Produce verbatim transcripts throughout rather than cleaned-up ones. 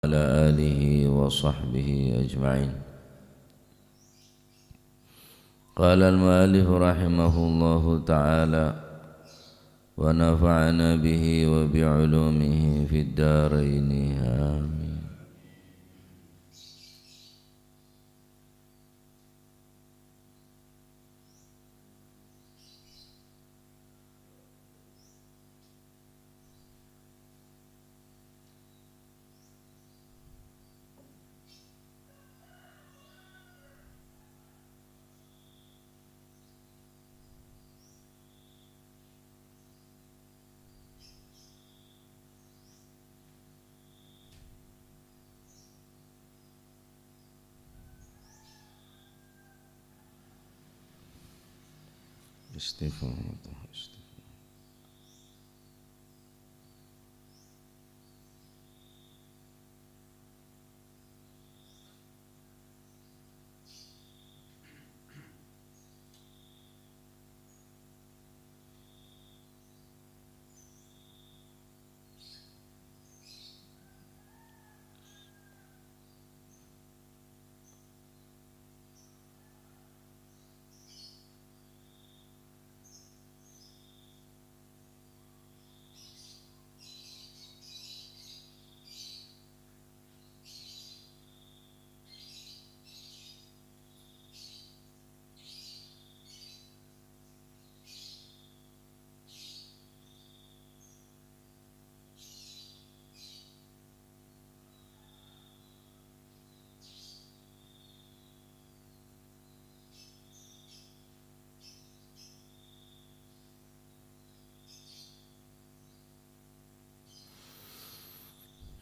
وعلى آله وصحبه أجمعين. قال المؤلف رحمه الله تعالى: ونفعنا به وبعلومه في الدارين، آمين. Istighfar, istighfar.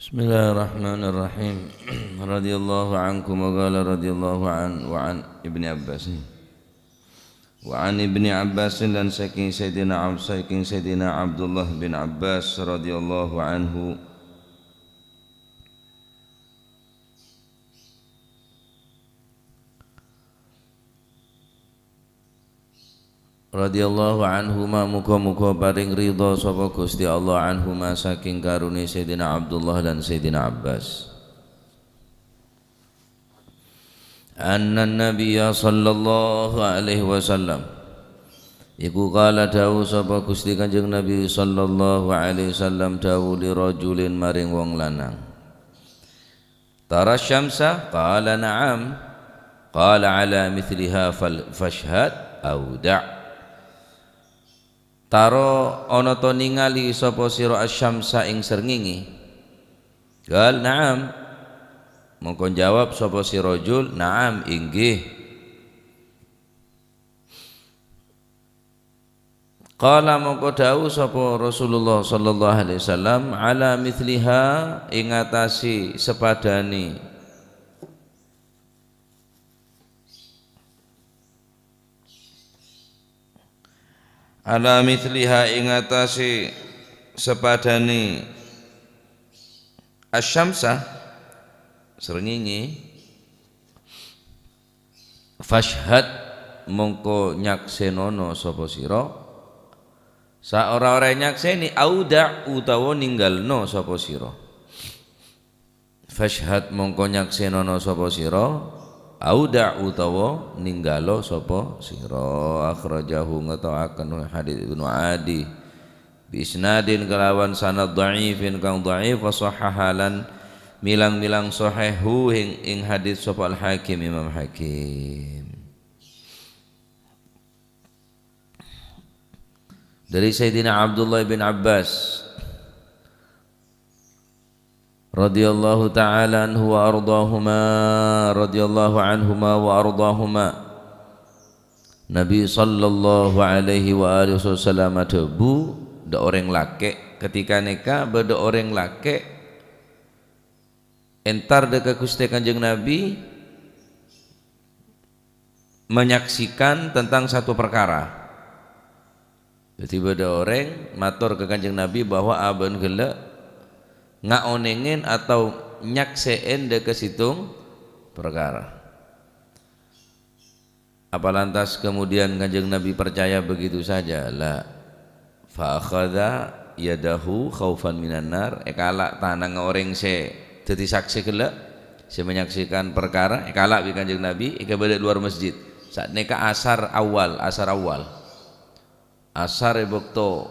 Bismillahirrahmanirrahim. Radhiyallahu ankum wa qala radhiyallahu an, wa an Ibni Abbas. Wa an Ibni Abbas, lan saking Sayyidina Ab-, saking Sayyidina Abdullah bin Abbas radhiyallahu anhu. Radhiyallahu anhuma, muga-muga paring ridha sapa Gusti Allah anhuma saking karone Sayyidina Abdullah lan Sayyidina Abbas. Anna Nabiyya sallallahu alaihi wasallam, iku kala dawuh sapa Gusti Kanjeng Nabi sallallahu alaihi wasallam dawuh li rajulin maring wong lanang. Tara syamsa? Qala, "Na'am." Qala, "Ala mithliha fal-, fashhad au da'." Taro ana to ningali sapa sira asy-syamsa ing srengenge? Qal, "Na'am." Mongko jawab sapa si rajul, "Na'am, inggih." Qala, mongko dawuh sapa Rasulullah sallallahu alaihi wasallam, "Ala mithliha," ing atase sepadane. "Ala mithliha," ing atase sepadane asy-syamsa, srengenge. "Fashhad," mongko nyaksenono sapa sira. Saora-ora nyakseni, "Au da'," utawa ninggalno sapa sira. "Fashhad," mongko nyaksenono sapa sira. "Au da'," utawa ninggalo sapa sira. Akhrajahu, ngetoaken hadits Ibnu Adi. Bi isnadin, kelawan sanad dhaifin kang dhaif, wa shahhaha, lan milang-milang sahih hu ing, ing hadits sapa Al-Hakim, Imam Hakim. Dari Sayyidina Abdullah bin Abbas radhiyallahu ta'ala anhu wa ardahuma, radhiyallahu anhuma wa ardahuma. Nabi sallallahu alaihi wa alihi wasallam adhâbu, dâ' orèng lakè', ketika nèka bâdâ orèng lakè' entar dâ' ka Ghustè Kanjeng Nabi menyaksikan tentang satu perkara. Jadi bâdâ orèng mator ka Kanjeng Nabi bahwa abâ'na ghellâ' ngaonèngè atau nyaksè'è dâ' ka sèttong perkara. Apa lantas kemudian Kanjeng Nabi percaya begitu saja? La. Fa akhadha yadahu khaufan minan nar, èkala' tanangnga orèng sè dhâddhi saksè ghellâ', sè menyaksikan perkara èkala' bi' Kanjeng Nabi, èkabâlâ' lowar masjid. Saat nèka asar awal, asar awal. Asar è bâkto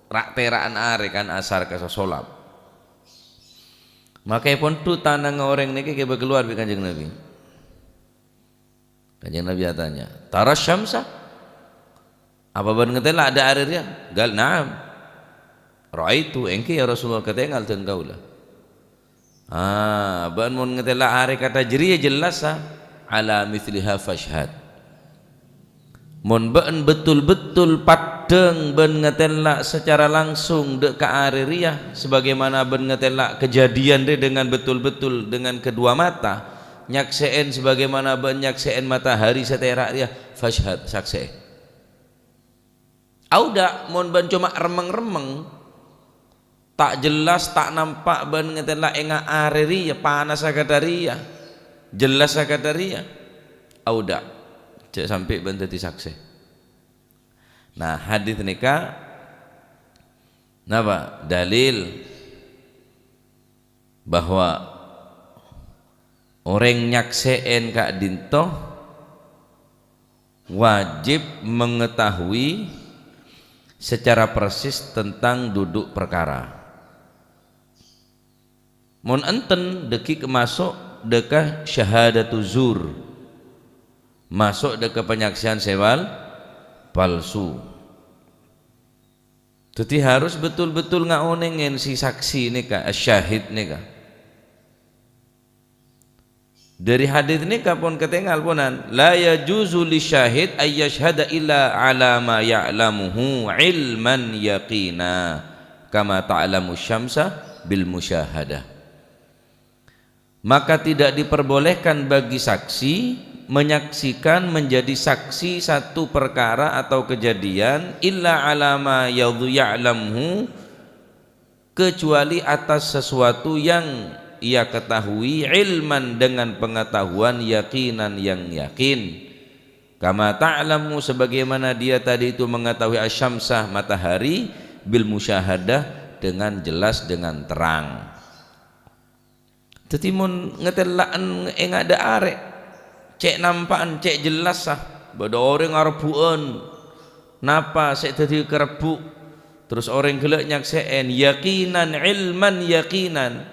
ra'-tera'an arè kan asar kasosolap. Maka èpondhu' tanangnga orèng nèka èkabâ kalowar bi' Kanjeng Nabi. Kanjeng Nabi atanya, "Tara syamsa? Apa bâ'na ngatèla' dâ' arè rèya?" Gal, "Na'am. Ra'aitu, èngghi ya Rasulullah, katèngal dân kaulâ." "Ah, bâ'na mon ngatèla' arè kantha jârèya jelas, sa? Ala mitsliha fasyhad." Mon bâ'na betul-betul paddhâng bân ngatèla' secara langsung dâ' ka arè rèya, sebagaimana bâ'na ngatèla' kejadian rè dengan betul-betul dengan kedua mata, nyaksè'è sebagaimana bâ'na nyaksè'è matahari sè tèra' rèya, fasyhad, saksè'è. Aodâ', mon bâ'na coma remmeng-remmeng, ta' jelas, ta' nampa' bâ'na ngatèla' ènga' arè rèya, panassa kantha rèya, jellassa kantha rèya. Aodâ', jhâ' sampè' bâ'na dhâddhi saksè. Nah, hadis nèka napa? Dalil bahwa orèng nyaksè'è ka'dinto wajib mengetahui secara persis tentang duduk perkara. Mon enten, dâgghi' maso' dâ' ka syahadatu zur, maso' dâ' ka panyaksè'an sè pal-, palsu. Dhâddhi harus betul-betul ngaonèngè si saksi nèka, syahid nèka. Dâri hadis nèka pon katèngal ponan, "La yajuzu lisyahid ay yashhada illa ala ma ya'lamuhu ilman yaqina, kama ta'lamu syamsa bil musyahadah." Maka tidak diperbolehkan bagi saksi menyaksikan, menjadi saksi satu perkara atau kejadian, illa ala ma yadhu-, ya'lamuhu, kecuali atas sesuatu yang ia ketahui, ilman, dengan pengetahuan, yaqinan, yang yakin. Kama ta'lamu, sebagaimana dia tadi itu mengetahui asyamsa, matahari, bil musyahadah, dengan jelas, dengan terang. Dhâddhi, mon ngatèla'an ènga' dâ' arè, cè' nampa'an, cè' jellassa, bâdâ orèng arebbu'ân napa sè dhâddhi karebbu', terros orèng ghellâ' nyaksè'è, yaqinan, ilman yaqinan,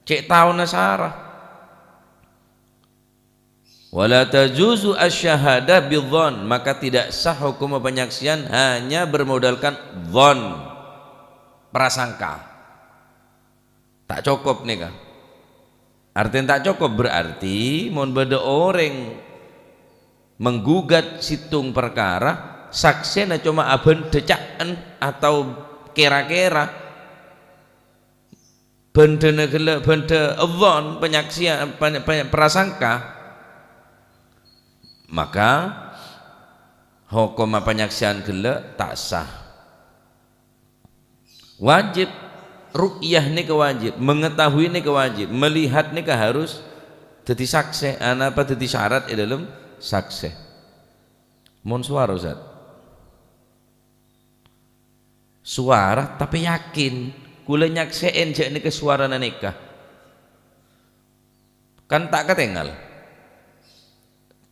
cè' taona sara. "Wa la tajuzu asy-syahadah bidzhon," maka tidak sah hukum penyaksian hanya bermodalkan dzhon, prasangka. Ta' cokop nèka. Artèna ta' cokop berarti mon bâdâ orèng menggugat sèttong parkara, saksèna coma abhândhâ ca'en atau kèra-kèra. Bhândhâna ghellâ', bhândhâ dzhon, panyaksian, panya-, panya-, prasangka, maka hokomma panyaksian ghellâ' ta' sah. Wajib, ru'yah nèka wajib, mengetahui nèka wajib, melihat nèka harus dhâddhi saksè, anapa dhâddhi syarat è dâlem saksè. Mon sowara, Ustaz? Sowara, tapè yakin, kaulâ nyaksè'è jhâ' nèka sowarana nèka. Kan ta' katèngal.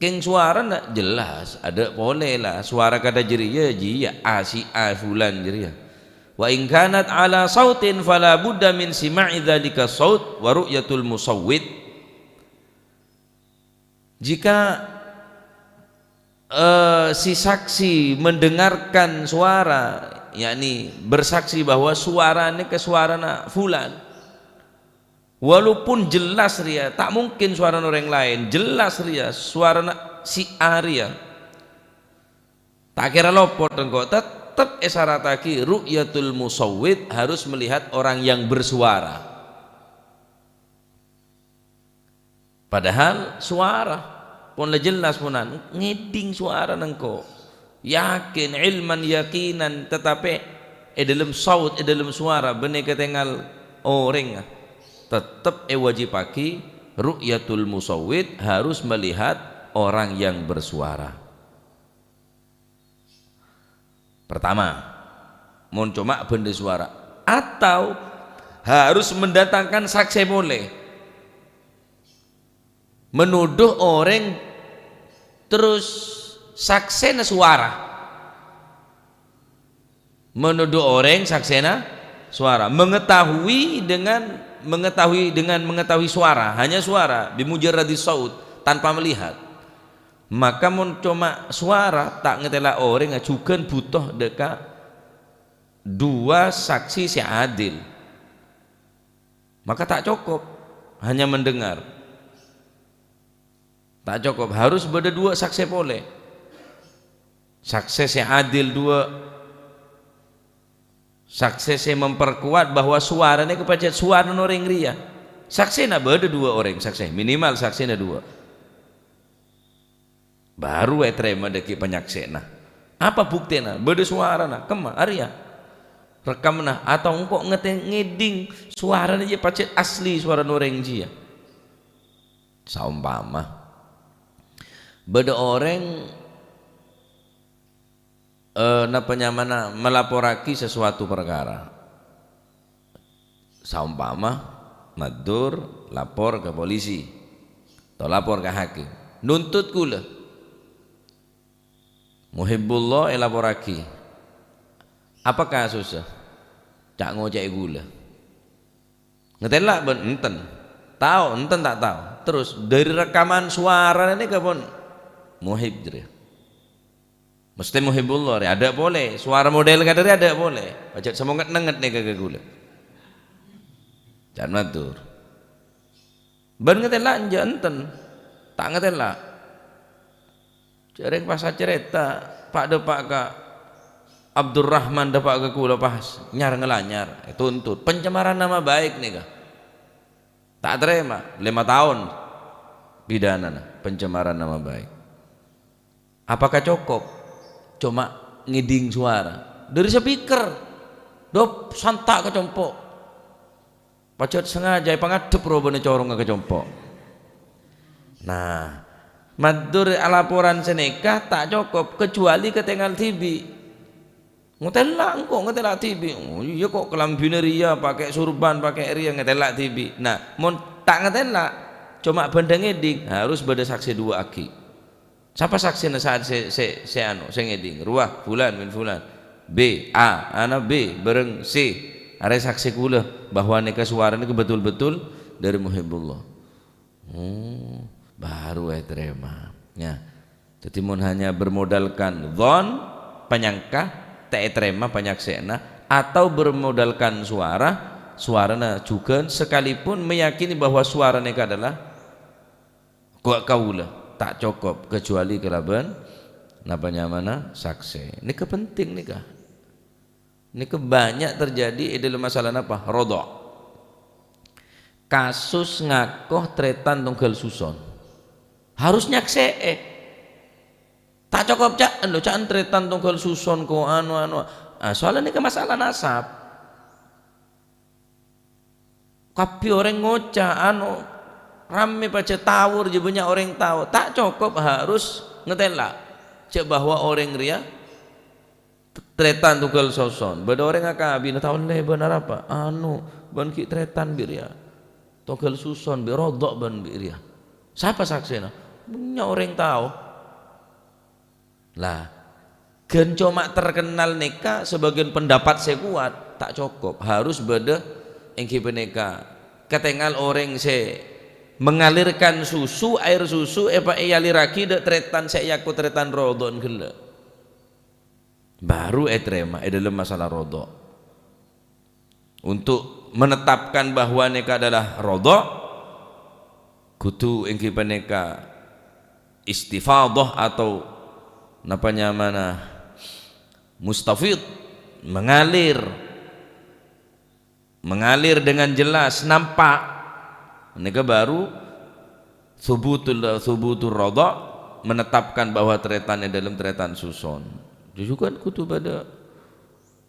Kèng sowarana jelas, adâ' polè la, sowara kadhâ' jârèya jiyâ, A si A fulan jârèya. "Wa in kanat ala sautin fala budda min sima'i dzalika saut wa ru'yatul musawwit." Jika, eh, si saksi mendengarkan suara, yakni bersaksi bahwa suara nèka suarana fulan, walaupun jelas rèya, ta' mungkin suarana orèng laèn, jelas rèya suarana si A rèya, ta' kèra lopot engko', tettep èsarataghi ru'yatul musawwit, harus melihat orang yang bersuara. Padahal sowara pon la jelas ponan, ngèdhing sowarana engko'. Yakin, ilman yaqinan, tetapi è dâlem saut, è dâlem sowara, bânnè katèngal orèngnga, tettep èwajibaghi ru'yatul musawwit, harus melihat orang yang bersuara. Pertama, mon coma bhândhâ sowara, atau Harus mendatangkan saksè polè. Menuduh orèng terros saksèna sowara. Menuduh orèng saksèna sowara. Mengetahui dengan, mengetahui dengan mengetahui suara, hanya suara, bimujarradi saut, tanpa melihat. Maka mon coma sowara, ta' ngatèla' orèng, jhughân bhuto dâ' ka duwâ saksè sè adil. Maka ta' cokop hanya mendengar. Ta' cokop, harus bâdâ duwâ saksè polè. Saksè sè adil duwâ. Saksè sè memperkuat bahwa sowara nèko pajhât sowarana orèng rèya. Saksèna bâdâ duwâ orèng saksè, minimal saksèna duwâ. Baru ètarèma dâgghi' panyaksèna. Apa buktèna? Bâdâ sowarana. Kemma? Arèya. Rekamma. Atau engko' ngètè-, ngèdhing sowarana jiyâ pajhât asli sowarana orèng jiyâ. Saompama bâdâ orèng, eh, napa nyamana, malaporraghi sesuatu perkara. Saompama Maddur lapor ka polisi, atau lapor ka hakim, nuntut kaulâ. Muhibbullah èlaporraghi. Apa kasussa? Ca' ngoca'è kaulâ. Ngatèla' bân enten. Tao, enten ta' tao. Terros, dâri rekaman sowarana nèka pon Muhib jârèya. Mestè Muhibbullah rè, adâ' polè. Sowara model kadâ' rè adâ' polè. Pajhât samonget-nenget nèka ka kaulâ. Can mator. Bân ngatèla' enjâ' enten. Ta' ngatèla'. Jhâreng pas acarèta, pa'-dâpa' ka Abdurrahman, dâpa' ka kaulâ pas nyar-ngalanyar, ètuntut. Pencemaran nama baik nèka. Ta' tarèma, lèma taon pidanana, pencemaran nama baik. Apakah cokop coma ngèdhing sowara dâri speaker? Dop, santa' ka compo'. Pajhât sengaja èpangadhep robâna corongnga ka compo'. Nah, maddhur alaporan sanèka ta' cokop, kecuali katèngal dhibi'. Ngatèla' engko', ngatèla' dhibi'. Oh, iyâ kok kalambhina rèya, pakè surban, pakè rèya, ngatèla' dhibi'. Nah, mon ta' ngatèla', coma bhândhâ ngèdhing, harus bâdâ saksè duwâ' aghi'. Sapa saksèna sa-, sè, sè, sè anu, sè ngèdhing? Rowa fulan bin fulan. B, A, ana B, bhâreng C. Arèya saksè kaulâ bahwa nèka sowara nèka betul-betul dâri Muhibbullah. Oh, baru ètarèma. Ya. Jadi, mon hanya bermodalkan dhon, panyangka, ta' ètarèma panyaksèna, atau bermodalkan suara, suarana jhughân, sekalipun meyakini bahwa suara nèka adalah Ka-, kaulâ ta' cokop kecuali kalabân napa nyamana saksè. Nèka penting nèka. Nèka banyak terjadi è dâlem masalah napa? Rodho'. Kasus ngako trètan tongghâl suson. Harus nyaksè'è. Ta' cokop ca'en lho, ca'en trètan tongghâl suson ko anu-anu. Ah, soalnya nèka masalah nasab. Kabbhi orèng ngoca', ano, rammè pajhât tao, jâ bânnya' orèng tao. Ta' cokop harus ngatèla' jâ bahwa orèng rèya t-, trètan tongghâl suson. Bâdâ orèng akabina, "Ta' ollè bân arapa? Ano, bân ghi' trètan bi' rèya. Tongghâl suson bi' rodho' bân bi' rèya." Sapa saksèna? Bânnya' orèng tao. Lah, ghân coma terkenal nèka sebagian pendapat sè kowat, ta' cokop. Harus bâdâ èngghi panèka katèngal orèng sè mengalirkan susu, aèr susu èpa-, èalirraghi dâ' trètan sè èako trètan rodho'en ghellâ'. Baru ètarèma è dâlem masalah rodho'. Untuk menetapkan bahwa nèka adalah rodho', kodhu èngghi panèka istifadhah atau napa nyamana mustafid, mengalir, mengalir dengan jelas, nampak. Nèka baru thubutul, thubutur rodho', menetapkan bahwa trètan è dâlem trètan suson. Jhughân kodhu bâdâ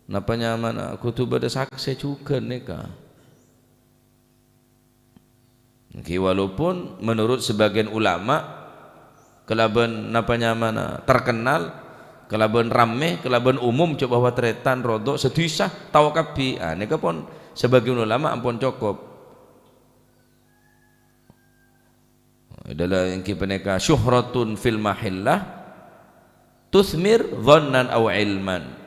Napa nyamana kodhu bâdâ saksè jhughân nèka. Èngghi, walaupun menurut sebagian ulama kalabân napa nyamana terkenal, Kalabân rammè, kalabân umum, jhâ' bahwa tarètan, rodok, sadhisa, tao kabbhi. Ah, nèka pon, sabâgiyân ulama ampon cokop. Adalah èngghi panèka syuhratun fil mahallah, tuthmir dhannan aw ilman.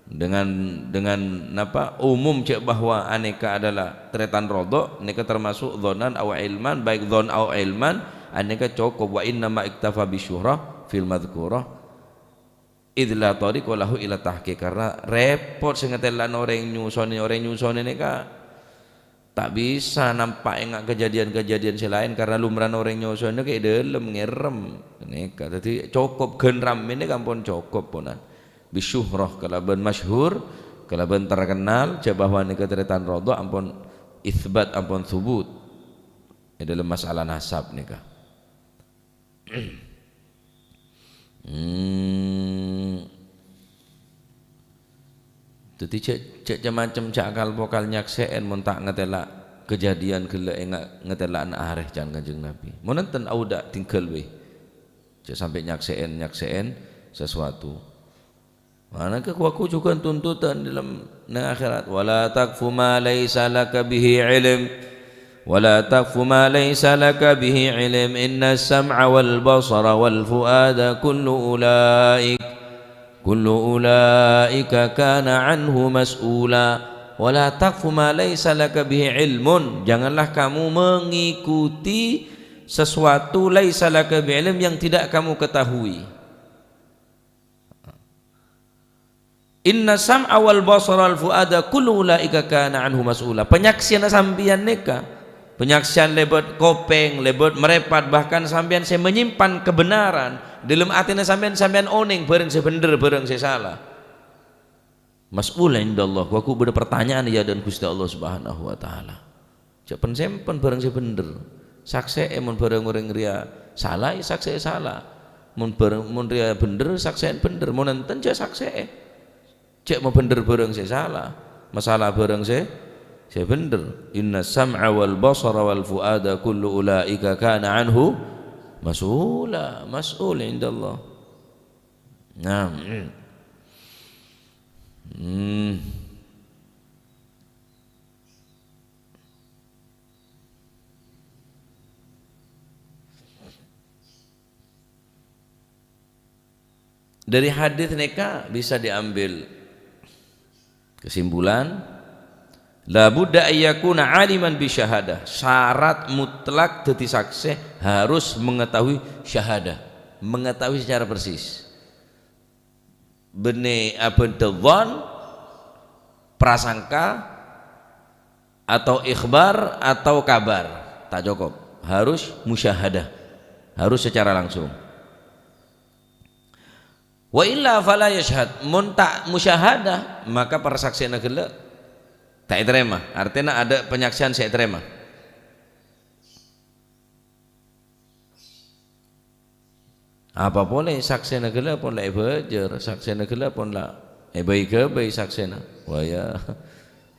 Dengan, dengan napa, umum jhâ' bahwa anèka adalah tarètan rodok, nèka termasuk dhannan aw ilman, baik dhon aw ilman, anèka cokop. Wa innama iktafa bisyuhrah fil madhkurah. Idh la thariqa lahu ila tahqiq, karena repot sè ngatèla'na orèng nyosonè, orèng nyosonè nèka ta' bisa nampa' enga' kajhâdhiyân-kajhâdhiyân sè laèn, karena lumrana orèng nyosonè nèka è dhâlem ngèrèm nèka. Dhâddhi cokop ghân rammè nèka ampon cokop, ponan. Bisyuhrah, kalabân masyhur, kalabân terkenal, jhâ' bahwa nèka tarètan rodok ampon isbat, ampon subut è dhâlem masalah nasab nèka. Hmm. Dhâddhi jhâ', jhâ' cem-macem, jhâ' akal-pokal nyaksè'è mon ta' ngatèla' kajhâdhiyân ghellâ' enga' ngatèla'an arè can Kanjeng Nabi. Mon enten, aoda' tinggal bhâi. Jhâ' sampè' nyaksè'è, nyaksè'è sesuatu. Manabi ghu-lagghu jhughân tuntutan è dhâlem neng akhèrat. "Wa la taqfu ma laisa laka bihi ilm. Wa la taqfu ma laisa laka bihi ilm. Innas sam'a wal basara wal fuada kullu ulaik, kullu ulaika kana anhu mas'ula." "Wa la taqfu ma laisa laka bihi ilmun." Janganlah kamu mengikuti sesuatu laisa laka bihi ilm, yang tidak kamu ketahui. "Inna sam'a wal basara wal fuada kullu ulaika kana anhu mas'ula." Panyaksèyanna sampèyan nèka, panyaksèyan lèbât kopèng, lèbât marèpat, bahkan sampèyan sè manyimpan kabhendherrân, dhâlem atèna sampèyan, sampèyan onèng bhârâng sè bhendher, bhârâng sè sala. Mas'ul indallah, ghu-lagghu bâdâ partanyaan è adâ'na Ghustè Allah Subhanahu wa Ta'ala. Jhâ' pen-sempen bhârâng sè bhendher. Saksè'è mon bhârâng orèng rèya sala, yâ saksè'è sala. Mon bhârâng, mon rèya bhendher, saksè'è bhendher. Mon enten, jhâ' saksè'è. Jhâ' mabhendher bhârâng sè sala, masala bhârâng sè, sè bhendher. "Inna sam'a wal basara wal fuada kullu ulaika kana anhu mas'ula." Mas'ul indallah. Nah. Hmm. Dari hadis nèka bisa diambil kesimpulan, la budda ayyakuna aliman bi syahadah. Syarat mutlak dhâddhi saksè harus mengetahui syahadah, mengetahui secara persis. Bânnè abhândhâ dhon, prasangka, atau ikhbar, atau kabar. Ta' cokop. Harus musyahadah. Harus secara langsung. Wa illa fala yashhad. Mon ta' musyahadah, maka parsaksèna ghellâ' ta' ètarèma. Artèna adâ' panyaksèyan sè ètarèma. Apa polè saksèna ghellâ' pon la èbâjâr, saksèna ghellâ' pon la èbâi-ghâbâi saksèna. Wah, yâ.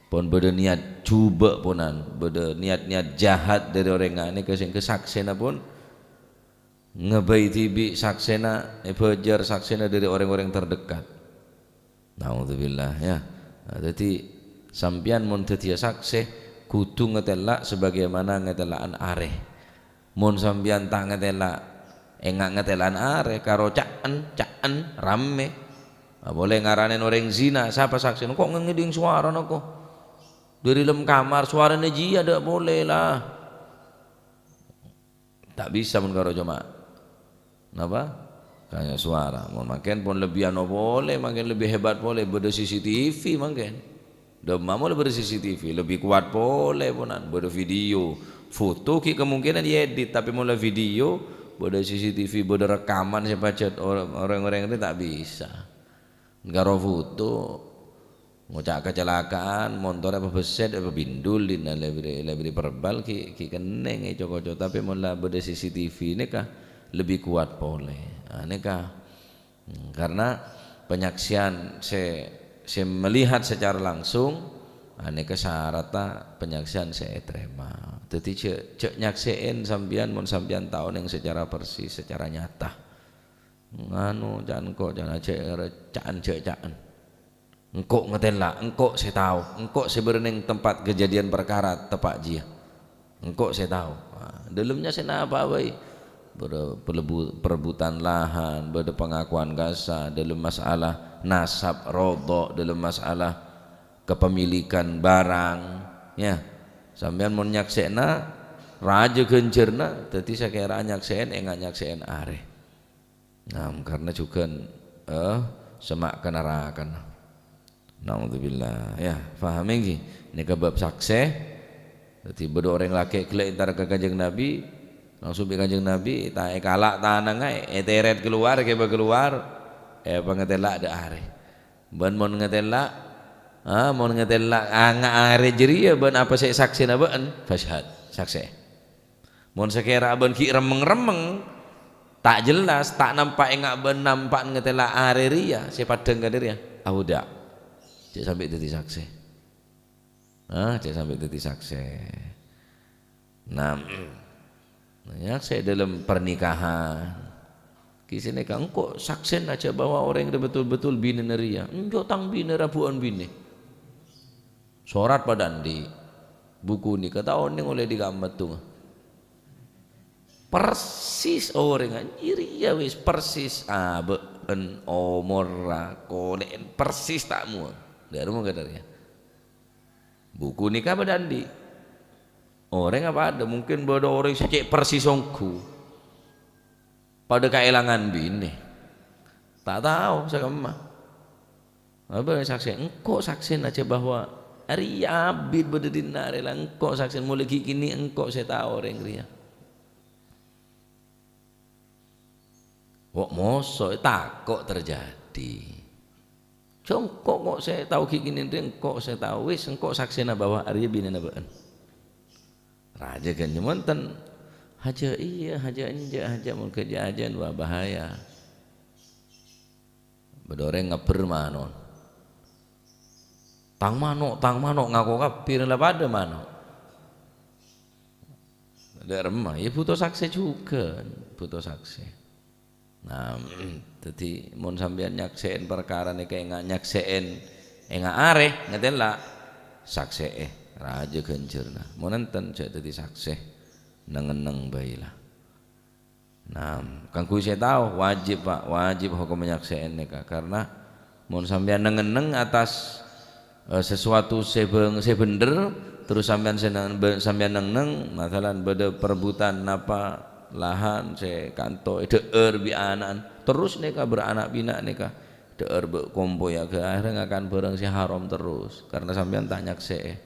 Pon bâdâ niat jhubâ' ponan, bâdâ niat-niat jahat dhâri orèng nganèka sehingga saksèna pon ngabâi dhibi' saksèna, èbâjâr saksèna dhâri orèng-orèng terdekat. Naudzubillah, yâ. Nah, dhâddhi, sampèyan mon dhâddhiyâ saksè, kodhu ngatèla' sabagaimana ngatèla'an arè. Mon sampèyan ta' ngatèla', enga' ngatèla'an arè, karo ca'en, ca'en, rammè. Apolè ngaranè orèng zina, sapa saksèna? Kok ngèdhing sowarana kok? Dhâri lem kamar, sowarana jiyâ adâ' polè, la. Ta' bisa mon karo coma, napa? Kanya' sowara. Mon mangkèn pon lebbi ano polè, mangkèn lebbi hebat polè, bâdâ C C T V mangkèn. Dâ' emma' molaè bâdâ C C T V, lebbi kowat polè ponan, bâdâ video. Foto ghi' kemungkinan èedit, tapè mon la video, bâdâ C C T V, bâdâ rekaman sè pajhât or-, orèng-orèng rè ta' bisa. Karo foto, ngoca' kacelakaan, montorra pabessèt, pabindul, dinna lebbi, lebbi perbal, ghi', ghi' kennèng èco-koco. Tapè mon la bâdâ C C T V nèka lebbi kowat polè. Ah, nèka. Hmm, karena penyaksian sè, sè melihat secara langsung, ah, nèka syaratna penyaksian sè ètarèma. Dhâddhi jhâ', jhâ' nyaksè'è sampèyan mon sampèyan tao nèng secara persis, secara nyata. Nganu, ca'na engko', ca'na jhâ' ca'an, jhâ' ca'an. Engko' ngatèla', engko' sè tao, engko' sè bârâ' neng tempat kejadian perkara teppa' jiyâ. Engko' sè tao. Nah, dâlemma sè napa bhâi? Bâdâ pelebu-, perebutan lahan, bâdâ pengakuan kasa, dâlem masalah nasab, rodho, dâlem masalah kepemilikan barang, ya. Sampèyan mon nyaksè'ana rajâ ghânjhârna, dhâddhi sakèra nyaksè'è, enga' nyaksè'è arè. Nah, karena jhughân, eh, sè ma' ka narakana. Naudzubillah. Ya, paham ènggi? Nèka bab saksè. Dhâddhi bâdâ orèng lakè' ghellâ' entar ka Kanjeng Nabi, langsung bi' Kanjeng Nabi, ta' èkala' tanangnga, ètèrèt kalowar, kèbâ kalowar, èpangatèla' dâ' arè. Bân mon ngatèla', ah, mon ngatèla' enga' arè jârèya bân apa sè èsaksèna bâ'en, fasyhad, saksè. Mon sakèra bâ'en ghi' remmeng-remmeng, ta' jelas, ta' nampa' enga' bâ'en nampa' ngatèla' arè rèya sè paddhâng ka dârèya, aoda'. Jhâ' sampè' dhâddhi saksè. Ah, jhâ' sampè' dhâddhi saksè. Nah, nyaksè dâlem pernikahan. Ghi' sanèka engko' saksèna jhâ' bahwa orèng rè betul-betul binèna rèya. Enjâ' tang binè rabu'an binè. Sorat padâ andi'. Buku nèka ta' onèng ollè dâri kamma tu. Persis orèngnga, jârèya wis persis abâ'en, omorra, kolè'en, persis ta' mowa. Dâri mowa ka dârèya. Buku nèka padâ andi'. Orèngnga padâ, mungkin bâdâ orèng sè cè' persis ongghu. Padâ kaèlangan binè. Ta' tao sakemma. Apa saksè? Engko' saksèna jhâ' bahwa arèya abit bâdâ dinna' arè la engko' saksèna, molaè ghi' kènè' engko' sè tao orèng rèya. Kok moso, tako' terjadi. Jhâ' engko' kok sè tao ghi' kènè' rè, engko' sè tao. Wis, engko' saksèna bahwa arèya binèna bâ'en. Rajâ ghânjhâr monten. Hajâ iyâ, hajâ enjâ', hajâ mon ghâjâ-hajâ'ân, wah, bahaya. Bâdâ orèng ngabbher mano'. "Tang mano', tang mano'," ngako kabbhi, la padâ mano'. Dâ' remma, ya buto saksè jhughân, buto saksè. Nah, dhâddhi mon sampèyan nyaksè'è parkara nèka enga' nyaksè'è, enga' arè, ngatèla', saksè'è, rajâ ghânjhârna. Mon enten, jhâ' dhâddhi saksè, neng-enneng bhâi la. Nah, kaangghuy sè tao, wajib, Pak, wajib hokomma nyaksè'è nèka. Karna mon sampèyan neng-enneng atas, eh, sesuatu sè beng-, sè bhendher, terros sampèyan sè neng-, be-, sampèyan neng-enneng, masalan, bâdâ perebutan napa lahan sè kanto èdhâ'âr bi' ana'na, terros nèka bâr-, ana' binè' nèka èdhâ'âr bâ-, kompoyya, akhèrra ngakan bhârâng sè haram terros, karna sampèyan ta' nyaksè'è.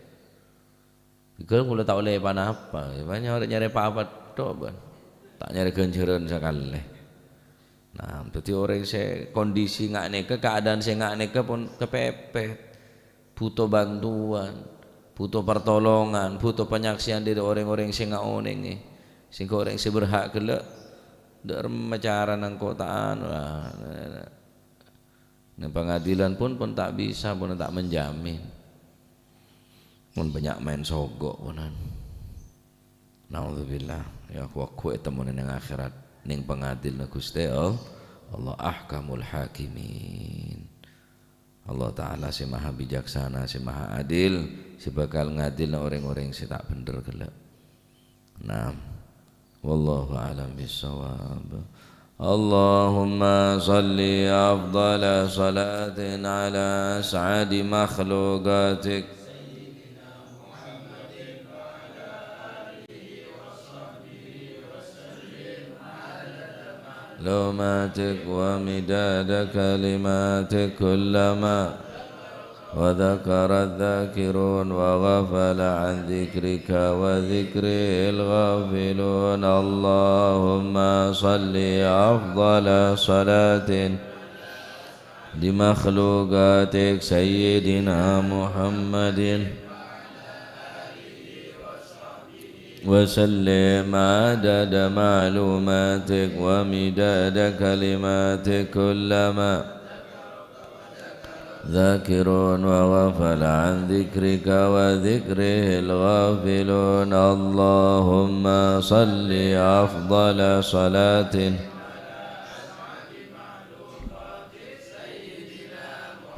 Ghâ' kaulâ ta' ollè pa-napa, coma nyarè, nyarè pa-apa tok, bân. Ta' nyarè ghânjhârân sakalè. Nah, dhâddhi orèng sè kondisi nga' nèka, keadaan sè nga' nèka pon kapèpèt. Buto bantuan, buto pertolongan, buto panyaksè'an dâri orèng-orèng sè ngaonèngè. Sèngko' orèng sè berhak ghellâ', dâ' remma carana engko' ta' anu, la. Neng pangadilan pon, pon ta' bisa, pon ta' menjamin. Mon bânnya' maèn sogo' ponan. Naudzubillah. Ya, ghu-, ghu ètemmonè neng akhèrat. Neng pangadilna Ghustè All-, Allah Ahkamul Hakimin. Allah Ta'ala sè maha bijaksana, sè maha adil, sè bhâkal ngadilna orèng-orèng sè ta' bhendher ghellâ'. Naam. Wallahu a'lam bissawab. Allahumma shalli afdhala shalatin ala as'adi makhluqatik. Lumatik wa midada kalimatik kullama وذكر الذاكرون وغفل عن ذكرك وذكره الغافلون. اللهم صل أفضل صلاة لمخلوقاتك سيدنا محمد وسلم عدد معلوماتك ومداد كلماتك كلما ذاكرون وغفل عن ذكرك وذكره الغافلون. اللهم صل أفضل صلاة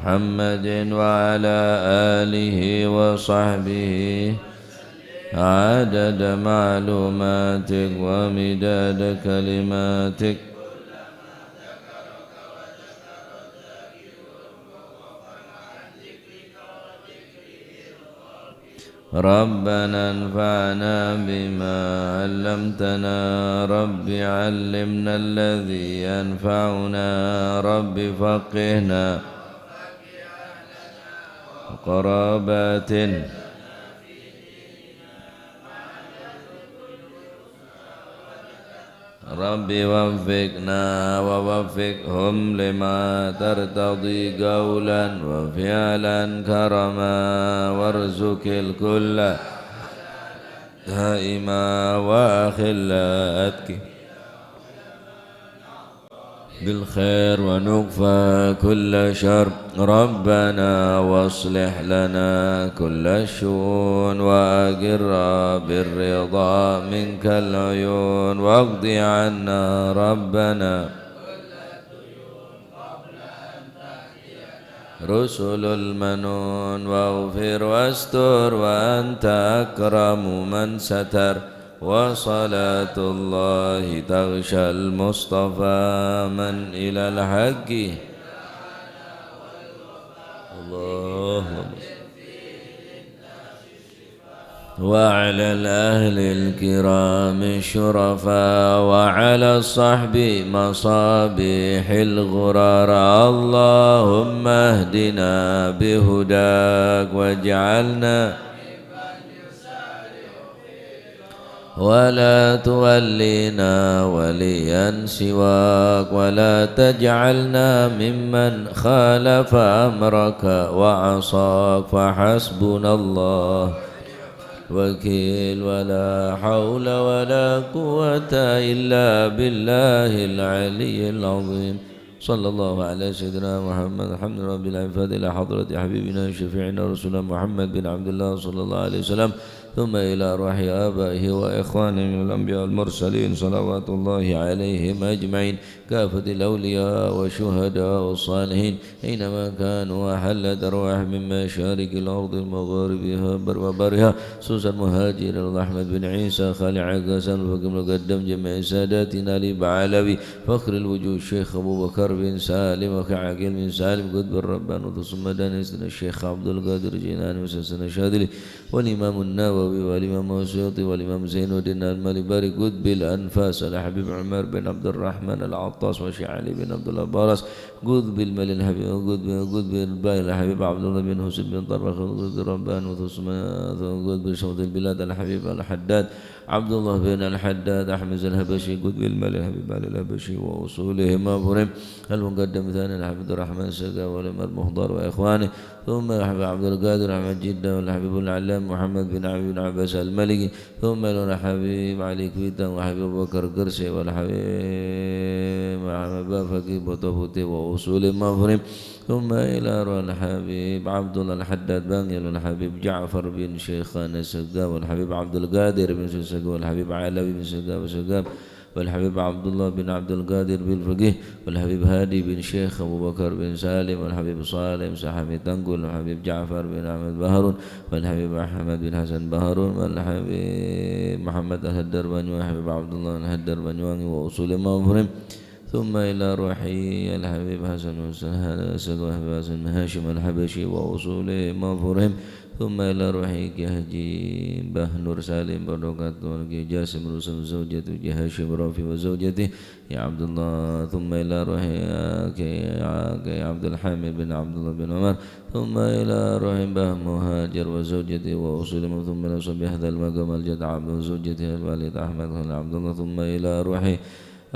محمد وعلى آله وصحبه عدد معلوماتك ومداد كلماتك. ربنا انفعنا بما علمتنا. رب علمنا الذي ينفعنا. رب فقهنا وقرابات. رب وفقنا ووفقهم لما ترتضي قولا وفعلا كرما وارزق الكل دائما وأخلاء أتقي بالخير ونكفى كل شر. ربنا واصلح لنا كل الشؤون وأقر بالرضا منك العيون واقض عنا ربنا رسل المنون واغفر واستر وأنت أكرم من ستر. وصلاة الله تغشى المصطفى من إلى الحق. اللهم وعلى الأهل الكرام الشرفاء وعلى الصحب مصابيح الغرر. اللهم اهدنا بهداك واجعلنا ولا تولنا وليا سواك ولا تجعلنا ممن خالف أمرك وعصاك فحسبنا الله وكيل ولا حول ولا قوة إلا بالله العلي العظيم. صلى الله على سيدنا محمد. الحمد لله رب العالمين. الفاتحة إلى حضرة حبيبنا شفيعنا رسولنا محمد بن عبد الله صلى الله عليه وسلم. ثم إلى أرواح آبائه وإخوانه من الأنبياء والمرسلين صلوات الله عليهم أجمعين. كافة الأولياء والشهداء والصالحين أينما كانوا وحلت أرواحهم من مشارق الأرض ومغاربها بر وبرها، خصوصا مهاجر أحمد بن عيسى خالع غسان فقم القدم جميع ساداتنا لبعلوي فخر الوجود الشيخ أبو بكر بن سالم وكعقيل بن سالم قطب الربان وثم دانستنا الشيخ عبد القادر جيلاني وسلسلة الشاذلي والإمام النووي والإمام السيوطي والإمام زين الدين المالباري قطب الأنفاس الحبيب عمر بن عبد الرحمن العطاس والشيخ علي بن عبد الله باراس قطب المال الحبيب قطب قطب الباقي الحبيب عبد الله بن حسين بن طرخ قطب الربان وثم قطب شمس البلاد الحبيب الحداد عبد الله بن الحداد أحمد الحبشي قطب المال الحبيب علي الحبشي وأصولهم وفروعهم المقدم ثاني الحبيب عبد الرحمن السقا والعمر مخضر وإخوانه ثم الحبيب عبد القادر أحمد جدة والحبيب العلام محمد بن علي بن عباس المالكي ثم إلى الحبيب علي كويتان والحبيب أبو بكر قرشي والحبيب محمد بافقي بوتوفوتي وأصولهم وفروعهم ثم إلى روح الحبيب عبد الله الحداد بانقيل والحبيب جعفر بن شيخان السقا والحبيب عبد القادر بن سقا والحبيب علوي بن سقا وسقا والحبيب عبد الله بن عبد القادر بالفقيه والحبيب هادي بن شيخ أبو بكر بن سالم والحبيب صالح بن سحامي تنقل والحبيب جعفر بن أحمد بهارون والحبيب أحمد بن حسن بهارون والحبيب محمد الهدر بنيواني والحبيب عبد الله الهدر بنيواني وأصولهم وفروعهم ثم إلى روح الحبيب حسن حسين الحبيب حسن هاشم الحبشي وأصولهم وفروعهم ثم إلى روح كي حاجي باه نور سالم بن ركعت وكي جاسم رسم زوجته كي هاشم رافي وزوجته يا عبد الله ثم إلى روح كي كي عبد الحميد بن عبد الله بن عمر ثم إلى روح باه مهاجر وزوجته وأصولهم ثم إلى صبي هذا المقام الجد عبد وزوجته الوالد أحمد خليل عبد الله ثم إلى روح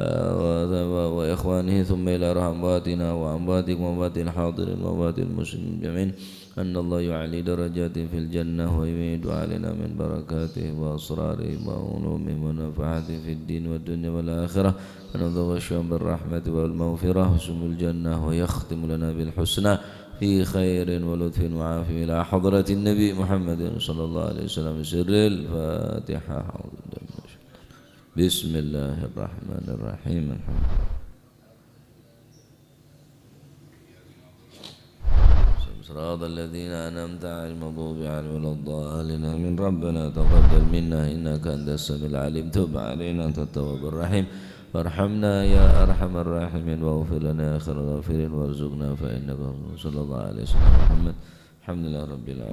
آه، و-، و-، وإخوانه، ثم إلى روح أمواتنا وأمواتكم وأموات الحاضرين وأموات المسلمين أجمعين. أن الله يعلي درجاتهم في الجنة ويمد علينا من بركاتهم وأسرارهم وعلومهم ونفحاتهم في الدين والدنيا والآخرة، ونغشاهم بالرحمة والمغفرة وسم الجنة، ويختم لنا بالحسنى في خير ولطف وعافية إلى حضرة النبي محمد صلى الله عليه وسلم سر الفاتحة. بسم الله الرحمن الرحيم. الحمد لله. صراط الذين أنعمت عليهم غير المغضوب عليهم ولا الضالين. آمين. ربنا تقبل منا إنك أنت السميع العليم. تب علينا أنت التواب الرحيم. وارحمنا يا أرحم الراحمين. واغفر لنا يا خير الغافرين. وارزقنا فإنك غفور. صلى الله على سيدنا محمد. الحمد لله رب العالمين.